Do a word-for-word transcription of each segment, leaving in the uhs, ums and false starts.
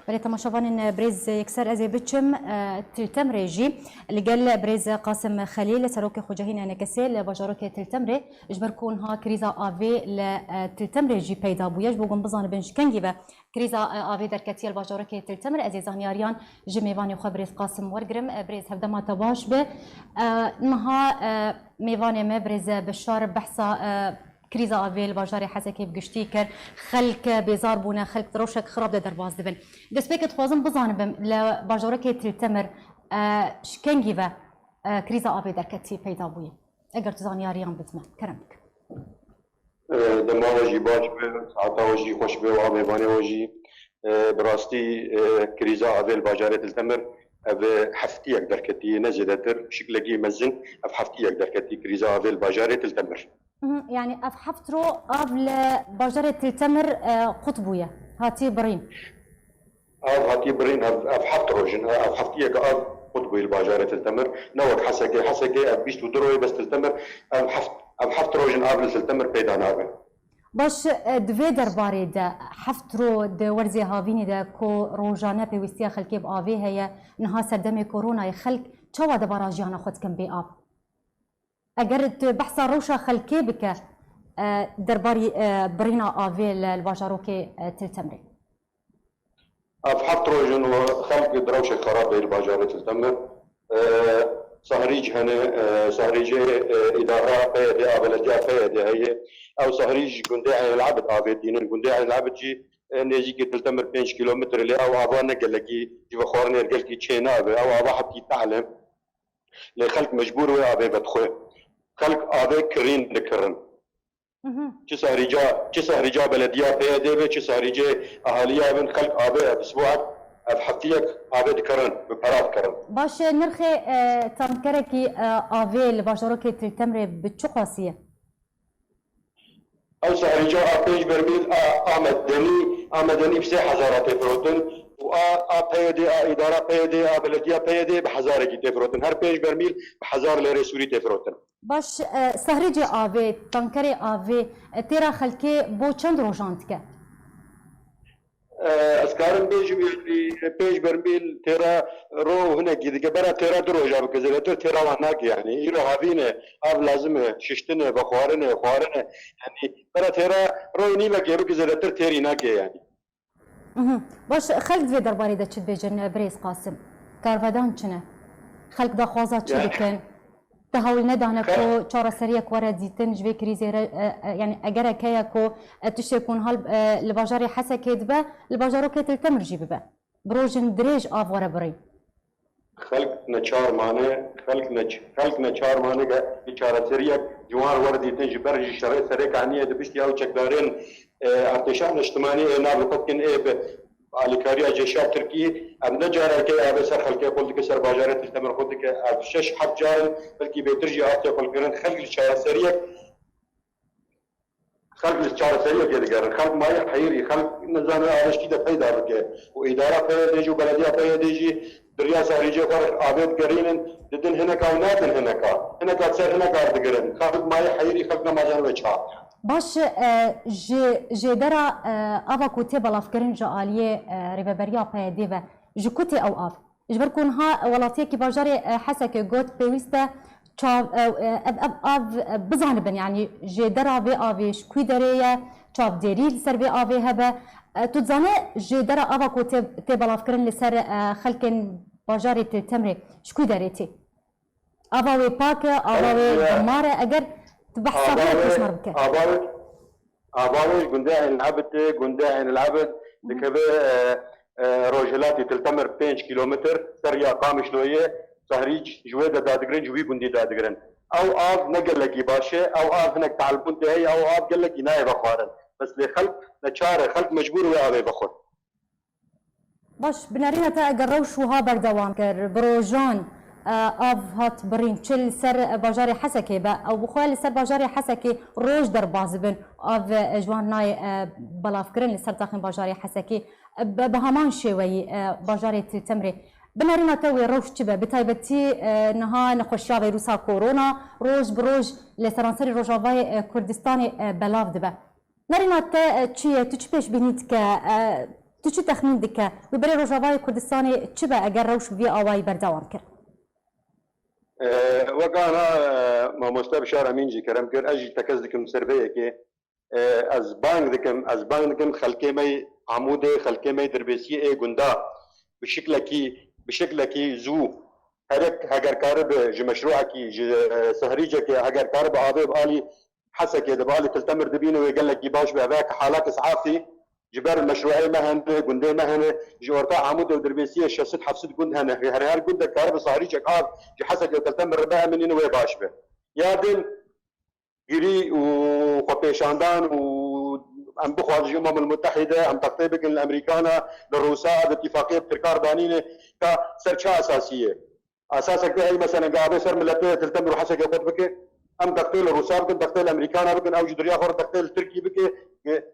Belê, temaşevanên birêz, yekser ez ê biçim, e, Til Temrê jî. Li gel birêz Qasim Xelîl, serokê xwecehî N K S'ê li bajarokê Til Temrê, ji ber ku niha krîza avê li, e, Til Temrê jî peyda bûye. Ji bo ku em bizanibin ji kengî ve krîza, e, avê derketiye li bajarokê Til Temr, ez ê zaniyariyan ji mêvanê xwe birêz Qasim wergirim. E, birêz, hevdema te baş be. E, niha, e, mêvanê me birêz Beşar behsa, e, krîza avê li bajarê Hesekê bi giştî kir. Xelk bêzar bûne, xelk di rewşek xirab de derbas dibin. Destpêkê dixwazim bizanibim, li bajarokê Til Temir, e, ji kengî ve, e, krîza avê derketî peyda bûye? Eger tu zaniyariyan bidî me, kerem bike. E, dema we jî baş be, saeta we jî xweş be û a mêvanê we jî. E, bi rastî, e, krîza avê li bajarê Til Temir, ev heftiyek derketiye, ne zêdetir, şiklekî mezin ev heftiyek derketî krîza avê li bajarê Til Temir. Mhm, yanî ev heft ro av li bajarê Til Temir, e, qut bûye, hatiye birîn. Av hatiye birîn, ev, ev heft roj in, ev heftiyek av qut bûye li bajarê Til Temir. Ne wek Hesekê, Hesekê ev bîst û du roj bes Til Temir, ev heft, ev heft roj in av li Til Temir peyda nabe. Baş, e, di vê derbarê de heft ro di werzê havînê de ku rojane pêwîstiya xelkê bi avê heye, niha serdemê koronayê xelk çawa debara jiyana xwe dikin bê av? Eger tu behsa rewşa xelkê bike, e, derbarî, e, birîna avê li, li bajarokê, e, Til Temrê. Ev heft roj in û xelk di rewşek xerab de li bajarê Til Temir. E, sahrîc hene, e, sahrîcê, e, îdara P Y D a, belediya P Y D heye. Ew sahrîc gundê Eyn El Ebid avê tînin. Gundê Eyn El Ebid jî, e, nêzîkî Til Temir pênc kîlometre lê ew ava ne gelekî ji vexwarinê gelkî çê nabe. Ew ava hetî tehl e. Lê xelk mecbûr wê avê vedixwe. Xelk avê kirîn dikirin. Mhm. Çi sahrîca, çi sahrîca belediya P Y D be, çi sahrîcê ahaliya bin, xelk avê ev isbuat, ev heftiyek avê dikirin, bi pera dikirin. Baş e, nirxê, e, tankerekî, e, avê li bajarokê Til Temrê bi çi qasî ye? Ew sahrîca a pênc bermîl a, a medenî, a medenî bi sê hezara tê firotin û a, a P Y D, a îdara P Y D, a belediya P Y D bi hezarekî tê firotin. Her pênc bermîl bi hezar lêrê sûrî tê firotin. Baş, e, sahricê avê, tankerê avê, e, têra xelkê bo çend rojan dike? E, ez karim bêjim, yanî, pênc bermîl têra ro û hinekî dike, bera têra du roja bike, zêdetir têra wan nake, yanî. Îro havîn e, av lazim e, şiştin e, vexwarin e, xwarin e. Yanî, bera têra ro û nîvekê bike, zêdetir têrî nake, yanî. Mhm. Baş, xelk di vê derbarê de çi dibêjin, birêz Qasim? Karvedan çi ne? Xelk daxwaza çi dikin? Te hewl nedane ku çareseriyek were dîtin ji vê krîzê re, e, e, yanî egerek heye ku, e, tiştê ku niha, e, li bajarê Hesekê dibe, li bajarokê Til Temir jî bibe. Bi rojên dirêj av were birîn. Xelk neçar mane, xelk neç-, xelk neçar mane ge çareseriyek ciwan were dîtin ji ber jî şerê serê kaniyê di piştî ew çekdarên, e, artêşa niştimanî ê nav li xwe dikin ê bi alîkariya cêşa Tirkî, ev ne careke avê ser xelkê xwe dike, ser bajarê Til Temir xwe dike, ev şeş heft car in, belkî bêtir jî hastiye xwe kirin, xelk li çareseriyek Xelk li çareseriyekê digerin. Xelk mayî heyirî, xelk nizane avê ji kî de peyda bike. Û îdara P Y D jî û belediya P Y D jî di riya sahrîcê xwe re avê digerînin, didin hineka û nadin hineka. Hineka ser hineka digirin. Xelk mayî heyirî, xelk namazan wê çav. Baş, e, ji jêdera, e, ava ku tê belavkirin ji aliyê, e, rêveberiya P Y D ve, ji ku tê ew av? Ji ber ku niha welatiyekî bajarê, e, Hesekê got, pêwîst e çav-, e, e, ev, ev av, e, bizanibin, yanî jêdera vê avê ji kû derê ye, çavdêrî li ser vê avê hebe. E, tu dizane jêdera ava ku tê, tê belavkirin li ser, e, xelkên bajarê Til Temrê ji kû derê tê? Ava wê pak e, ava wê, e, gemar e, eger tu behsa vê re pêşmar bike. Ava wê, Ava wê ji gundê Eyn El Ebid tê, gundê Eyn El Ebid dikeve, e, e, rojhilatî Til Temir pênc kîlometr ser riya Qamişloyê, sahrîc ji wê de dadigirin, ji wî gundî dadigirin. Ew av ne gelekî baş e, ew av hinek tehlbûn tê heye, ew av gelekî nayê vexwarin. Bes lê xelk neçar e, xelk mecbûr wê avê vexwe. Baş, bi nerîna te eger rewş wiha berdewam kir, bi rojan, e, av hat birîn, çi li ser, e, bajarê Hesekê be, ew bi xwe li ser bajarê Hesekê roj derbas bin, av, e, ji wan nayê, e, belavkirin li ser taxên bajarê Hesekê, e, bi, bi heman şêweyî, e, bajarê Til Temrê. Bi nerîna te wê rewş çi be? Bi taybetî, e, niha nexweşiya vîrusa korona roj bi roj li seranserê Rojavayê, e, Kurdistanê, e, belav dibe. Nerîna te, e, çi ye? Tu çi pêşbînî dike? E, Tu çi texmîn dike? Wê berê Rojavayê Kurdistanê çi be eger rewş bi vî awayî berdewam kir? Wek ana mamoste Bişar Emîn jî kerem kir, ez jî tekez dikim ser vê yekê. Ez bang dikim, ez bang dikim xelkê me Amûdê, xelkê me Dirbêsiyê ê gunda bi şiklekî, bi şiklekî zû herek heger karibe ji meşruekî, ji sahrîcekê heger karibe avê bi alî Hesekê de bi alî Til Temir dibîne wê gelekî baş be. Ev ke halek isafî ji ber meşrueyê me hene, gundê me hene, ji orta Amûdê û Dirbêsiyê şeş sed heft sed gund hene. Her her gundek karibe sahrîcek av ji Hesekê û Til Temir re biheminîne wê baş be. Ya din girî û xwepêşandan û em bixwazin ji Umemul Mutehîde em textê bikin li Emerîkana, li Rûsa, li îtifaqiyê bi Tirkan danîne ka ser çi esasî ye? Esasek de hey meselen gavê ser miletê Til Temir û Hesekê qut bike, em textê li Rûsa bikin, textê li Emerîkana bikin, ew ji duriya xwe re textê li Tirkî bike,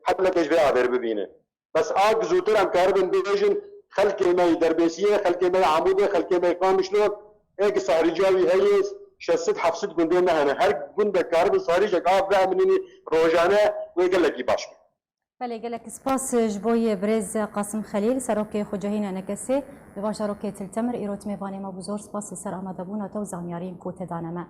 heleke ji vê avêr bibîne. Bes a zûtir em karibin bêjin, xelkê me yê Derbêsiyê, xelkê me yê Amûdê, xelkê me yê Qamişlo, ê ki sahrîca wî heye, şeş sed heft sed gundê me hene. Her gundek karibin sahrîcek av biheminînî rojane wê gelekî baş be. Belê, gelek spas ji bo yê birêz Qasim Xelîl, serokê xwecehîn enekesê li bajarokê Til Temir, îrot mêvanê me bû. Zor spas li ser amadebûna te û zanyariyên ku te dane me.